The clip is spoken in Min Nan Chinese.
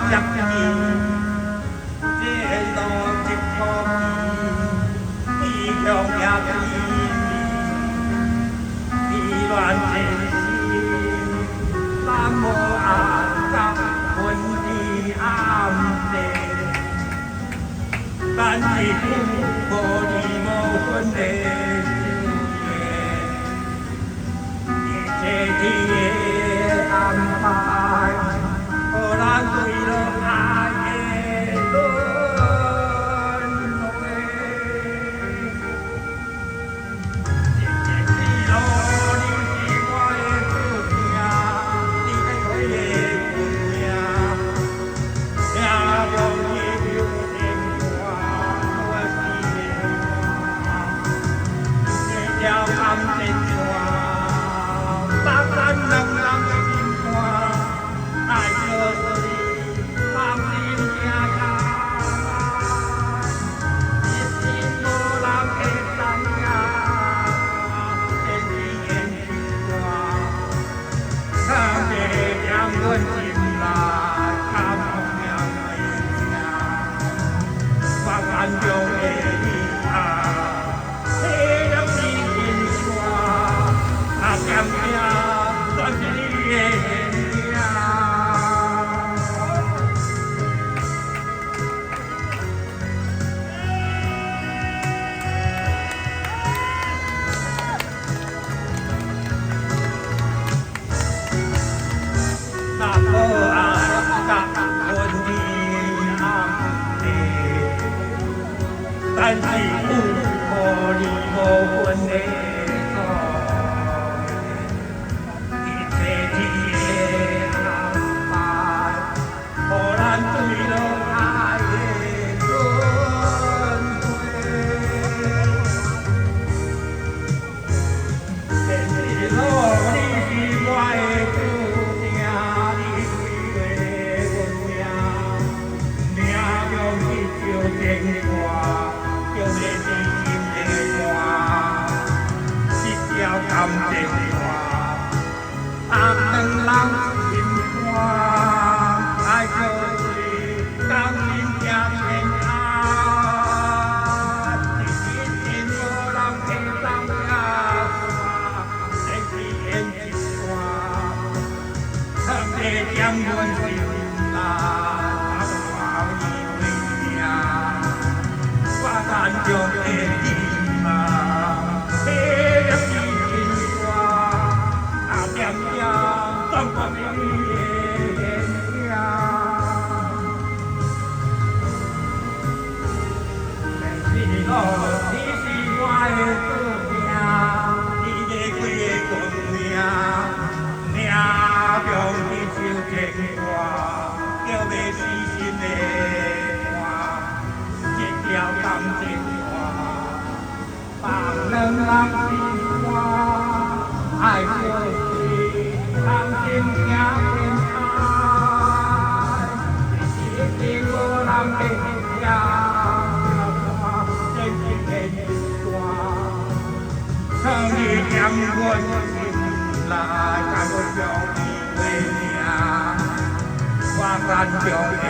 接近，前路一箍钱，天向也天意乱情深，咱無愛甲分離暗地，但是有無離無分的相見，一切天的安排，予咱墜落愛的輪迴。前一路你是我的注定，你的開的運命，命中一條牽掛，我是的我，這條感情線，綁咱兩人的心肝，愛就是放心行開，一定無人會當拆散，前世緣一段。藏在將阮心內，感命的命，我眼中的你啊，彼粒是金線，啊點點全是你的影。若無愛甲分離暗地，但是有無離無分的所一切天的安排，予咱墜落愛的輪迴。前一路你是我的注定，你開的運命，命中一條牽掛，叫欲死心的肝，這條感情線，綁兩人心肝，愛就是同心行天涯，一定無人會當拆散，前世緣一段，藏在將阮心內，以為命，我眼中的你啊，彼粒是金線，啊點點全部是你的影。前世路，你是我的注定，你的開的運命，命中一手牽掛，叫欲死心的肝，這條感情線，綁兩人心肝，愛就是同心行天涯，一定無人會拆散，前世緣一段，藏你將阮心內，甘願相依為命，我眼中的